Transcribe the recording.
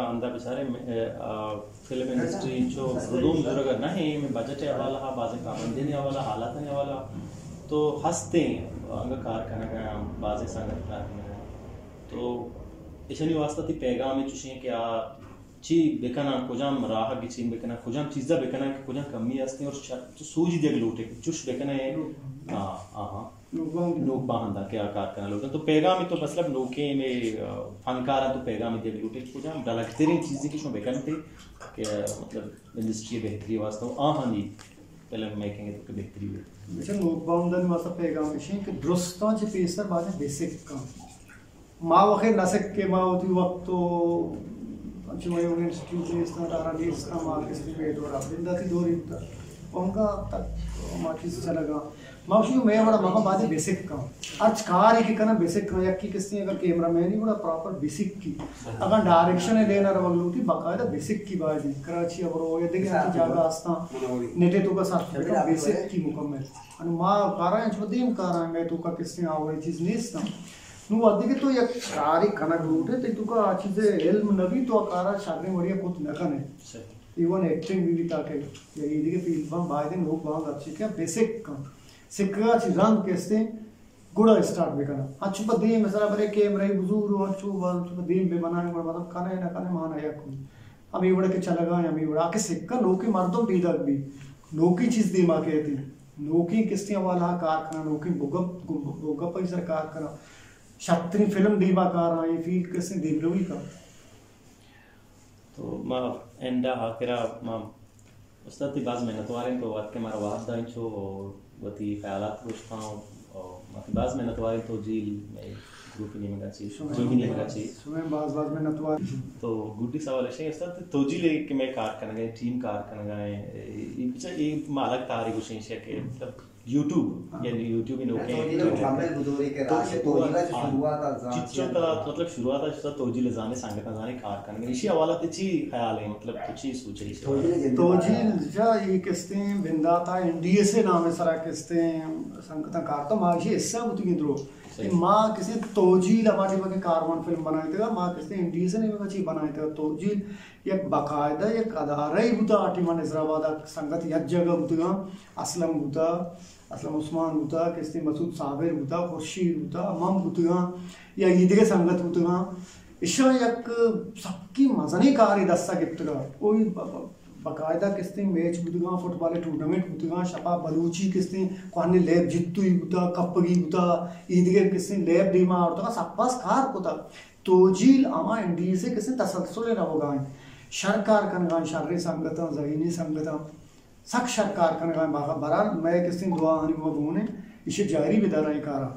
ہمدا بچارے، آ، فلم انڈسٹری انچو ردوم زورگ ءَ نہ ایں، مئے بجٹ ءِ حوالہ ءَ، بازیں پابندیانی حوالہ ءَ، حالاتانی حوالہ ءَ تو ہستیں، انگہ کار کنگ ءَ، بازیں سنگت کار کنگ ءَ۔ تو ایشانی واسطہ تئی پیغام چوشیں کہ آ چی بکناں، کجام راہ ءَ گچین بکناں، کجام چیزا بکناں کہ کجام کمی ہستیں اور چ-، چ-، سوج دیگ لوٹے کہ چوش بکناں۔ ہاں، ہاں، ہاں۔ نوک باہند۔ نوک باہند ءَ کہ آ کار کنگ لوٹاں۔ تو پیغامے تو مطلب نوکیں مئے، آ، فنکاراں تو پیغامے دیگ لوٹے کہ کجام ڈلگتریں چیزے کہ شما بکنتے کہ، آ، مطلب انڈسٹری ءِ بہتری ءِ واسطہ و آہانی فلم میکنگ ءِ تو کہ بہتری بیت۔ اچھا، نوک باہندانی واسطہ پیغام ایشیں کہ درستاں چہ پیسر بازیں بیسک کن۔ ما وخے نہ سکے، ما وتی وقت و انچو مئے انسٹیٹیوٹ نیست، ادارہ نیست، ما کسی بے دور ءَ بنداتی دوری بوتا۔ انگا تک ما چیز چلگا۔ ما گوشی مئے وڑا مکن، بازیں بیسک کن۔ ہرچ کارے کہ کناں بیسک کن۔ یکی کسے اگر کیمرہ مینی گڑا پراپر بیسک کی۔ اگر ڈائریکشن لینا روگ لوٹی، باقاعدہ بیسک کی باید انت۔ کراچی ءَ برو یا دگہ ہرچ جاگہ ہستاں، نیٹ ءِ توکا سرچ بکن، بیسک کی مکمل۔ انو ما کاراں انچو دیم کاراں، مئے توکا کسے آوری چیز نیست۔ نو وھدے کہ تو یک کارے کنگ لوٹے، تئی توکا آ چیز علم نہ بیت، تو آ کارا شریں وڑی ءَ کت نہ کنے۔ ایون ایکٹنگ بہ بیت تاکہ یا اے دگہ فیلڈ باں، باید انت نوک باہند ہرچی کہ بیسک کن۔ سکگا چی رند کہ استیں گڑا اسٹارٹ بہ کناں۔ انچو پہ دیم مثلا بلے کیمرہ ءَ بزور و انچو باز انچو پہ دیم بہ بنائیں گڑا مطلب کنے نہ کنے مانا یک ہوں۔ ہمے وڑا کہ چلگا ہیں، ہمے وڑا کہ سکا نوکیں مردم پیداک بی، نوکیں چیز دیما کیتی، نوکیں کستی حوالہ کار کناں، نوکیں بگپ، بگپ ءِ سر کار کناں، شتریں فلم دیما کار آں، اے فیلڈ کسیں دیمروی کا۔ تو ما اینڈ ءَ آخر ءَ ما استاد تئی باز منتواریں تو وت کہ مارا وھد دائیں چو وتی خیالات گوشتاں، ما تئی باز منتواریں تو جیل مئے گروپ نیمگا چی، شمئے، ٹیم نیمگا چی۔ شمئے باز باز منتوار۔ تو گڈی سوال ایشیں استاد، تو جیل کہ مئے کار کنگا ایں، ٹیم کار کنگا ایں، اے، اے، اے ما الگ تہاری گوشیں ایشی کہ مطلب یوٹیوب، یعنی یوٹیوب نوکیں توجیل مکمل بزوری کہ تو راج توجیل چہ شروعات ءَ زان چچو تا، مطلب شروعات ءَ شتا توجیل زانے، سنگتاں زانے کار کنگ۔ ایشی حوالہ تے چی خیال ہے؟ مطلب تو چی سوچے ایشی حوالہ؟ توجیل جا یہ کستیں بنداتا این ڈی ایس اے نام سرا کستیں سنگتاں کار تو ما ایشی حصہ بوتگیں درو۔ صحیح۔ ما کسے توجیل ہمارے بگے کاروان فلم بنائے تھا، ما کسے این ڈی ایس اے نے چی بنائے تھا توجیل یک باقاعدہ یک ادارہ ہی بوتا، آ ٹیما نصر آباد ءَ سنگت یک جاگہ بوتگاں، اسلم بوتا، اسلم عثمان بوتا، کستی مسعود صابر بوتا، خورشید بوتا، من بوتگاں، یا ایدگہ سنگت بوتگاں۔ اشاں یک سکی مزنیں کارے دستا گپتگا۔ اوئی ب-، ب-، باقاعدہ کستی میچ بوتگاں، فٹبال ٹورنامنٹ بوتگاں، شپا بلوچی کستی کوہنیں لیب جتوئی بوتا، کپگی بوتا، ایدگہ کستی لیب دیما آورتگا، سپاس کار کتا۔ توجیل ہما این ڈی ایس اے کسیں تسلسل ءَ روگا انت۔ شر کار کنگا انت، شریں سنگتاں، ذہینی سنگتاں، سک شر کار کنگا انت۔ بہرحال مئے کسیں دعا آنی گوں گون انت، ایشی جاری بداراں اے کارا۔